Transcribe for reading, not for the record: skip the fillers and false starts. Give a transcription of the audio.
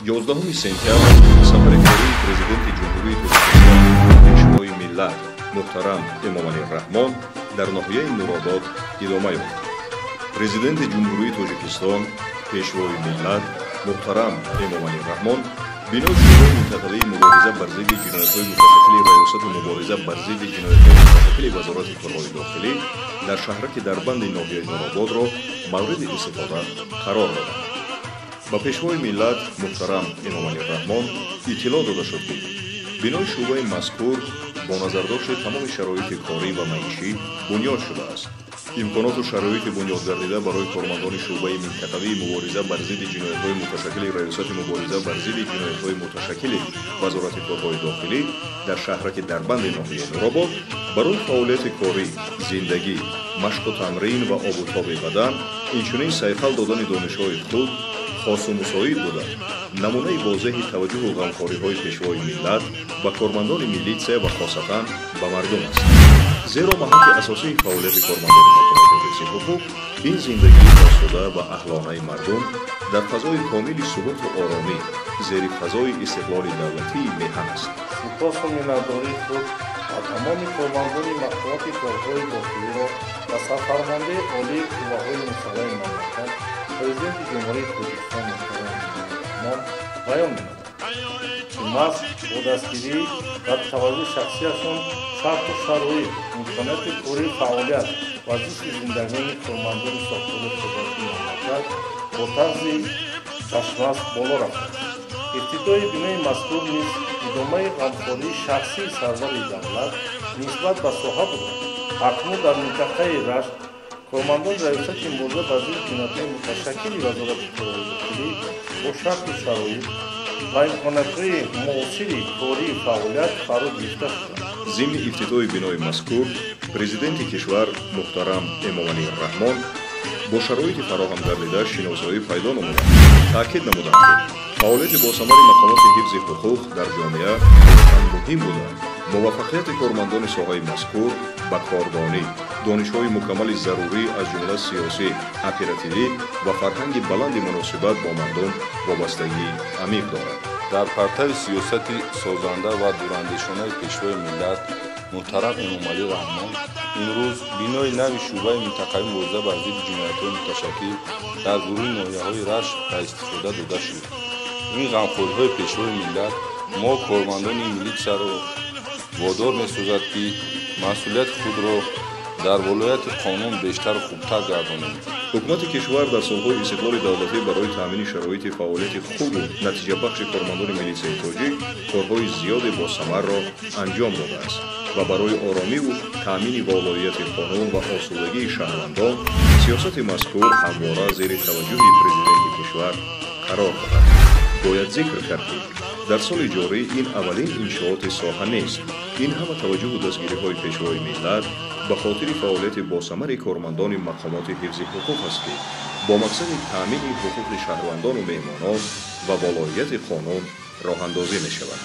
11 сентябр сафари кории Президенти Ҷумҳурии Тоҷикистон, Пешвои миллат муҳтарам Эмомалӣ Раҳмон дар ноҳияи Нуробод идома ёфт. Президенти Ҷумҳурии Тоҷикистон, Пешвои миллат муҳтарам Эмомалӣ Раҳмон бинои Шӯрои минтақавии мубориза бар зидди ҷиноятҳои муташаккили Раёсати мубориза бар зидди ҷиноятҳои муташаккили Вазорати корҳои дохилӣ дар шаҳраки Дарбанди ноҳияи Нурободро мавриди истифода қарор доданд. Ба Пешвои миллат муҳтарам Эмомалӣ Раҳмон иттилоъ дода шуд, ки бинои шӯъбаи мазкур бо назардошти тамоми шароити корӣ ва маишӣ бунёд шудааст. Имконоту шароити бунёдгардида барои кормандони шӯъбаи минтақавии мубориза бар зидди ҷиноятҳои муташаккили Раёсати мубориза бар зидди ҷиноятҳои муташаккили Вазорати корҳои дохилӣ дар шаҳраки Дарбанди ноҳияи Нуробод барои фаъолияти корӣ, зиндагӣ, машқу тамрин ва обутоби бадан, инчунин сайқал додани донишҳои худ хосу мусоид буда, намунаи возеҳи таваҷҷӯҳу ғамхориҳои Пешвои миллат ба кормандони милитсия ва хосатан ба мардум аст. Зеро маҳаки асосии фаъолияти кормандони мақомоти ҳифзи ҳуқуқ ин зиндагии осуда ва аҳлонаи мардум дар фазои комили суботу оромӣ зери фазои истиқлоли давлатии меҳан аст. Сипосу миннатдории худ ба тамоми кормандони мақомоти корҳои дохилиро ба сарфармондаи олии қувваҳои мусаллаҳи мамлакат, Президенти Ҷумҳурии Тоҷикистон муҳтарам Эмомалӣ Раҳмон баён менамояд, ки маҳз бо дастгирӣ ва таваҷҷӯҳи шахсияшон шарту шароит, имконияти кории фаъолият ва зисти зиндагонии кормандони сохтори қудрати мамлакат бо тарзи чашмрас боло рафтааст. Ифтитоҳи бинои мазкур низ идомаи ғамхории шахсии сарвари давлат нисбат ба соҳа буда, акнун дар минтақаи Рашт кормандони Раёсати мубориза бар зидди ҷиноятҳои муташаккили Вазорати корҳои дохилӣ бо шарту шароит ва имкониятҳои муосири кории фаъолият фаро гирифта шуданд. Зимни ифтитоҳи бинои мазкур Президенти кишвар муҳтарам Эмомалӣ Раҳмон бо шароити фароҳам гардида шиносоӣ пайдо намуданд. Таъкид намуданд, ки фаъолияти босамари мақомоти ҳифзи ҳуқуқ дар ҷомеа муҳим буда, муваффақияти кормандони соҳаи мазкур ба кордонӣ, донишҳои мукаммали зарурӣ, аз ҷумла сиёсӣ, оперативӣ ва фарҳанги баланди муносибат бо мардум вобастагии амиқ дорад. Дар партави сиёсати созанда ва дурандешонаи Пешвои миллат муҳтарам Эмомалӣ Раҳмон имрӯз бинои нави шӯъбаи минтақавии мубориза бар зидди ҷиноятҳои муташаккил дар гурӯҳи ноҳияҳои Рашт ба истифода дода шуд. Ин ғамхориҳои Пешвои миллат мо кормандони милитсияро водор месозад, ки масъулияти худро дар волояти қонун бештару хубтар гардонем. Ҳукумати кишвар дар солҳои истиқлоли давлатӣ барои таъмини шароити фаъолияти хубу натиҷабахши кормандони милитсияи тоҷик корҳои зиёде босамарро анҷом додааст ва барои оромиву таъмини волоияти қонун ва осудагии шаҳрвандон сиёсати мазкур ҳамвора зери таваҷҷӯҳи Президенти кишвар қарор дорад. Бояд зикр кард, ки дар соли ҷорӣ ин аввалин иншооти соҳа нест. Ин ҳама таваҷҷӯҳу дастгириҳои Пешвои миллат ба хотири фаъолияти босамари кормандони мақомоти ҳифзи ҳуқуқ аст, ки бо мақсади таъмини ҳуқуқи шаҳрвандону меҳмонон ва волоияти қонун роҳандозӣ мешавад.